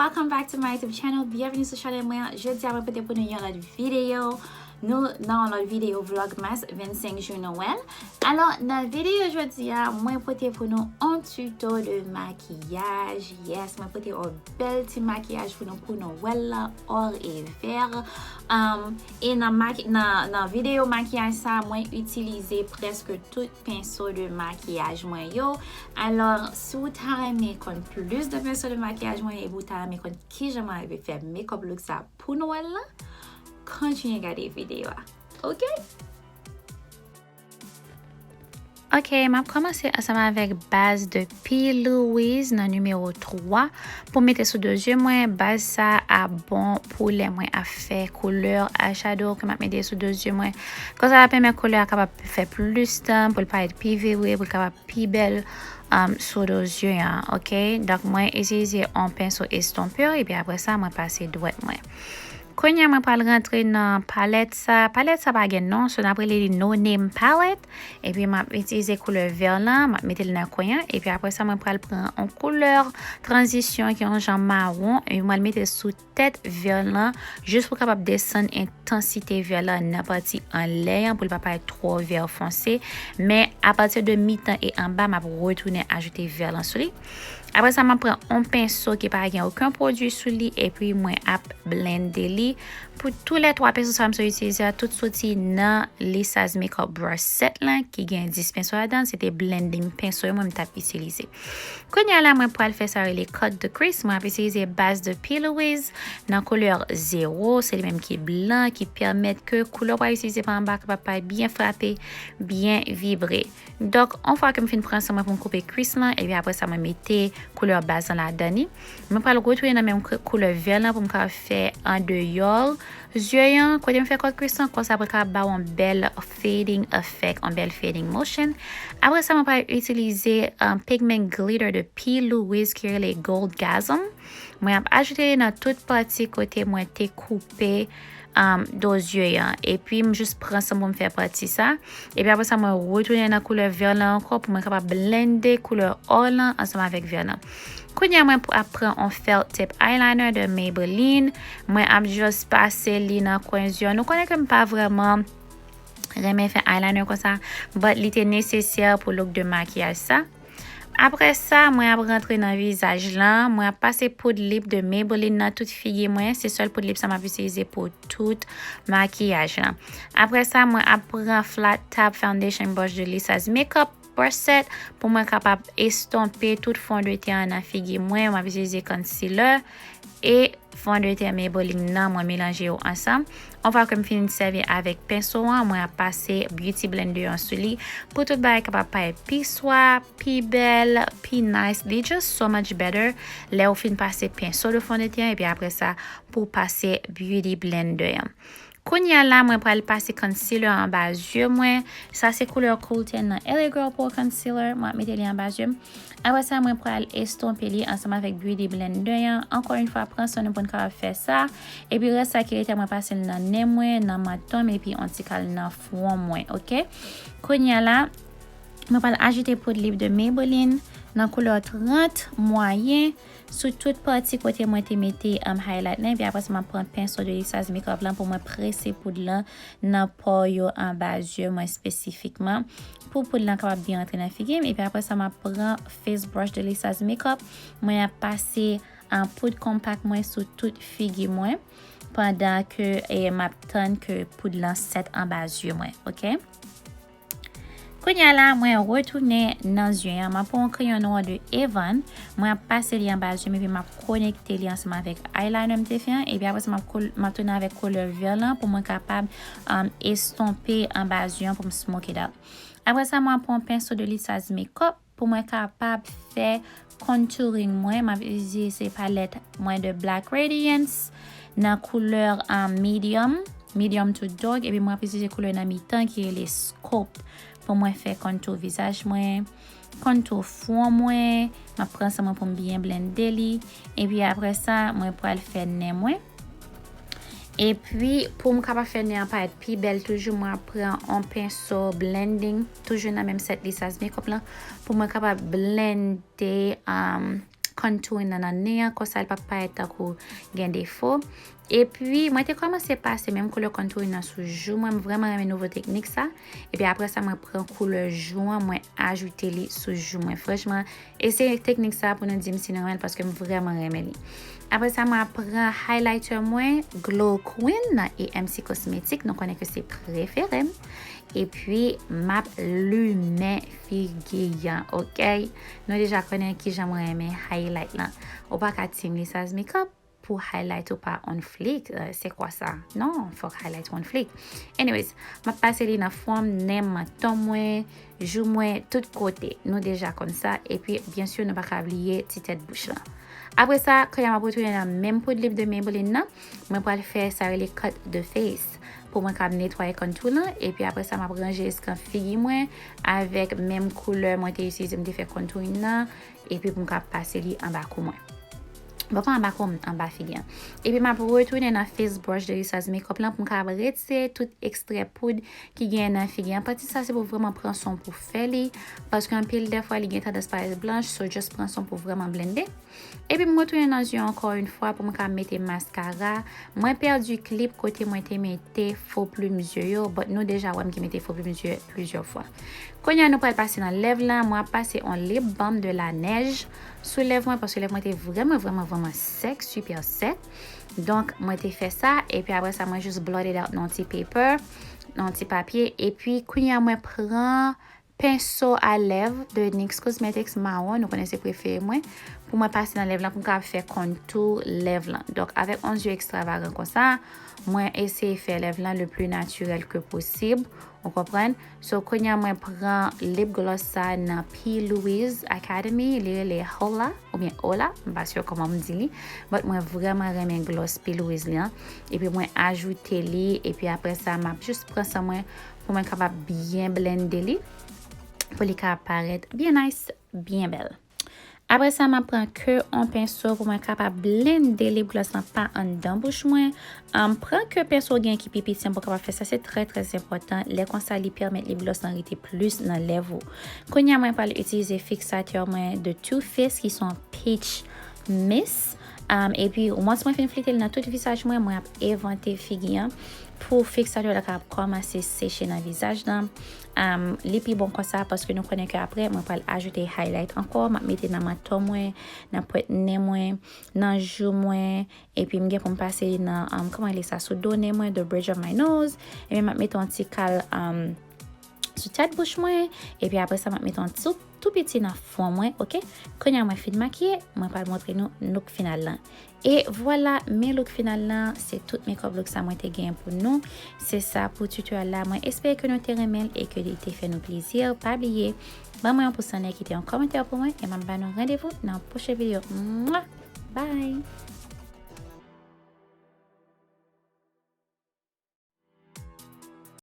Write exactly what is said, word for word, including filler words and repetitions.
Welcome back to my YouTube channel. Byenveni sou chanèl mwen an. Jodi a mwen pote pou nou yon lòt videyo. Nou nan yon lòt videyo Vlogmas vennsenk jou Nwèl. Alò, nan videyo jodi a, mwen pote pou nou yon tuto de makiyaj. Yes, mwen pote yon bèl ti makiyaj pou nou pou Nwèl la, or e vè. Um, e nan, maki, nan, nan videyo makiyaj sa, mwen itilize prèske tout penso de makiyaj mwen yo. Alò, si w ta renmen konn plis de penso de makiyaj mwen, epi w ta renmen konn kijan mwen rive fè makeup look sa pou Nwèl la, kontinye gade videyo a. Ok? Ok, m ap kòmanse ansanm avèk baz de P. Louise nan nimewo twa pou m mete sou do zye mwen. Baz sa a bon pou lè mwen ap fè koulè eyeshadow ke m ap mete sou do zye mwen. Konsa l ap pèmèt koulè a kapab fè plis tan, pou l parèt pi vibre, pou l kapab pi bèl, um, sou do zye an, ok? Donk, mwen itilize yon penso estompeur, epi apre sa, mwen pase dwèt mwen. Kounye a, mwen pral rantre nan palèt sa. Palèt sa pa gen non, so n ap rele li No Name Palette. Epi, m ap itilize koulè vè lan, m ap mete l nan kwen an. Epi apre sa, mwen pral pran yon koulè tranzisyon ki yon jan mawon, epi mwen mete l sou tèt vè lan, jis pou kapab desann entansite vè lan nan pati anlè an, pou l pa parèt twò vè fonse. Men, apati de mitan e anba, m ap retounen ajoute vè lan sou li. Apre sa, m ap pran yon penso ki pa gen okenn pwodui sou li, epi mwen ap blende li. Pou tou lè twa penso sa m sot itilize a, tout soti nan Lisa's Makeup Brush Set lan, ki gen dis penso ladan, se te blending penso yo mwen m t ap itilize. Kounye a la, mwen pral fè sa rele cut the crease. Mwen ap itilize baz de P. Louise nan koulè zewo, se li menm ki blan, ki pèmèt ke koulè w pral itilize pa anba kapab parèt byen frape, byen vibre. Donk, yon fwa ke m fin pran san mwen pou m koupe crease lan, epi apre sa, mwen mete koulè baz lan ladan li. Mwen pral retounen nan menm kou-, koulè vè lan pou m kapab fè andeyò zye an, kote m fè cut crease lan, konsa pou l kapab ba w yon bèl fading effect, yon bèl fading motion. Apre sa, mwen pral itilize, um, pigment glitter de P. Louise ki rele Goldgasm. Mwen ap ajoute li nan tout pati kote mwen te koupe, um, do zye an. Epi m jis pran san pou m fè pati sa. Epi apre sa, mwen retounen nan koulè vè lan ankò pou mwen kapab blende koulè or lan ansanm avèk vè lan. Kounye a, mwen ap pran yon felt tip eyeliner de Maybelline. Mwen ap jis pase li nan kwen zye an. Nou konnen ke m pa vrèman renmen fè eyeliner konsa, but li te nesesè pou look de makiyaj sa. Apre sa, mwen ap rantre nan vizaj lan. Mwen ap pase poud lip de Maybelline nan tout figi mwen. Se sèl poud lip sa m ap itilize pou tout makiyaj lan. Apre sa, mwen ap pran flat top foundation brush de Lisa's Makeup Brush Set pou mwen kapab estonpe tout fondeten an nan figi mwen. Mwen ap itilize concealer e fondeten Maybelline nan, mwen melanje yo ansanm. Yon fwa ke m fin sèvi avèk penso an, mwen ap pase beauty blender an sou li pou tout bagay kapab parèt pi swa, pi bèl, pi nice. Li just so much better lè w fin pase penso de fondeten an, epi apre sa, pou w pase beauty blender an. Kounye a la, mwen pral pase concealer anba zye mwen. Sa se koulè Cool Tan nan L A Girl Pro Concealer. Mwen ap mete li anba zye m. Apre sa, mwen pral estonpe li ansanm avèk beauty blender an. Ankò yon fwa, pran san nou pou n kapab fè sa. Epi rès sa ki rete, mwen pase l nan nen mwen, nan manton m, epi yon ti kal nan fwon mwen, ok? Kounye a la, mwen pral ajoute poud lip de Maybelline nan koulè trant mwayen sou tout pati kote mwen te mete, um, highlight lan. Epi apre sa, mwen pran penso de Lisa's Makeup lan pou mwen prese poud lan nan pò yo anba zye mwen espesifikman. Pou poud lan kapab byen rantre nan figi m. Epi apre sa, mwen pran face brush de Lisa's Makeup. Mwen ap pase, um, poud compact mwen sou tout figi mwen. Pandan ke, e, m ap tann ke poud lan sèt anba zye mwen, ok? Kounye a la, mwen retounen nan zye an. M ap pran yon kreyon nwa de Avon. Mwen ap pase li anba zye m, epi m ap konekte li ansanm avèk eyeliner m te fè an. Epi apre sa, m ap kol-, m ap tounen avèk koulè vè lan pou mwen kapab, um, estonpe anba zye an pou m smoke it out. Apre sa, mwen ap pran penso de Lisa's Makeup pou mwen kapab fè contouring mwen. M ap itilize palèt mwen de Black Radiance nan koulè, um, medium, medium to dark, epi mwen ap itilize koulè nan mitan ki rele Sculpt pou mwen fè contour vizaj mwen, contour fwon mwen. M ap pran san mwen pou m byen blende li, epi apre sa, mwen pral fè nen mwen. Epi, pou m kapab fè nen an parèt pi bèl toujou, mwen ap pran yon penso blending, toujou nan menm sèt Lisa's Makeup lan, pou mwen kapab blende, um, contouring nan nan nen an, konsa l p ap parèt tankou gen defo. Epi, mwen te kòmanse pase menm koulè contouring nan sou jou mwen. M vrèman renmen nouvo teknik sa. Epi apre sa, mwen pran koulè jou an, mwen ajoute li sou jou mwen. Franchman, eseye teknik sa pou nou di m si nou renmen l, paske m vrèman renmen li. Apre sa, mwen ap pran highlighter mwen, Glow Queen nan E M C Cosmetics. Nou konnen ke se prefere m. Epi, m ap limen figi an, oke? Nou deja konnen kijan mwen renmen highlight lan. Ou pa ka team Lisa's Makeup pou highlight ou pa on fleek. Euh, c'est quoi ça? Non, fòk highlight on fleek. Anyways, m ap pase li nan fwon m, nen m, menton mwen, jou mwen, tout kote. Nou deja konn sa. Epi, byen si, nou pa ka bliye ti tèt bouch lan. Apre sa, kounye a m ap retounen nan menm poud lip de Maybelline nan. Mwen pral fè sa rele cut the face. Pou mwen kab netwaye contour lan. Epi apre sa, m ap ranje eskan figi mwen avèk menm koulè mwen te itilize, m te fè contouring nan. Epi pou m ka pase li anba kou mwen. Bon, pa anba kou m, anba figi an. Epi m ap retounen nan face brush de Lisa's Makeup lan pou m ka retire tout ekstrè poud ki genyen nan figi an. Pati sa se pou vrèman pran son pou fè li, paske anpil dèfwa li gen tandans parèt blanch, so just pran son pou vrèman blende. Epi m retounen nan zye ankò yon fwa pou m ka mete maskara. Mwen pèdi klip kote mwen te mete fo plim zye yo, but nou deja wè m ki mete fo plim zye plizyè fwa. Kounye a nou pral pase nan lèv lan, mwen ap pase on lip balm de la neige sou lèv mwen, paske lèv mwen te vrèman, vrèman, vrèman sèk, super sèk. Donk, mwen te fè sa, epi apre sa, mwen jis blot it out nan yon ti paper, nan yon ti papye, epi kounye a mwen pran penso a lèv de NYX Cosmetics mawon, nou konnen se prefere mwen, pou mwen pase nan lèv lan, pou m kapab fè contour lèv lan. Donk, avèk on zye ekstravagan konsa, mwen eseye fè lèv lan le plus naturel que possible, ou konprann? So, kounye a mwen pran lip gloss sa nan P Louise Academy, li rele Hola, oubyen Hola, m pa si kòman m di li, but mwen vrèman renmen gloss P Louise li an. Epi mwen ajoute li, epi apre sa, m ap jis pran san mwen pou mwen kapab byen blende li, pou li ka parèt byen nice, byen bèl. Apre sa, m ap pran ke on penso pou mwen kapab blende lip gloss lan pa anndan bouch mwen. Um, pran ke penso w gen ki pi piti an pou w kapab fè sa, se trè, trè enpòtan. Lè konsa, li pèmèt lip gloss lan rete plis nan lèv ou. Kounye a, mwen pral itilize fiksatè mwen de Too Faced ki se yon peach mist. Um, epi, once mwen fin flite l nan tout vizaj mwen, mwen ap evante figi an pou fiksatè la kapab kòmanse seche nan vizaj lan. Um, li pi bon konsa paske nou konnen ke apre, mwen pral ajoute highlight ankò. M ap mete nan manton mwen, nan pwent nen mwen, nan jou mwen, epi m gen pou m pase li nan, um, kòman rele sa, sou do nen mwen, the bridge of my nose. Epi m ap mete yon ti kal, um, sou tèt bouch mwen, epi apre sa, m ap mete yon ti tou piti nan fwon mwen, oke? Kounye a mwen fin makiye, mwen pral montre nou look final lan. E vwala, men look final lan, se tout makeup look sa mwen te gen pou nou. Se sa pou tutorial la, mwen espere ke nou te renmen l e ke li te fè nou plezi. Pa bliye, ban mwen yon pous anlè, kite yon kòmantè pou mwen, e m ap ba nou randevou nan yon pwochen videyo. Mwa! Bye!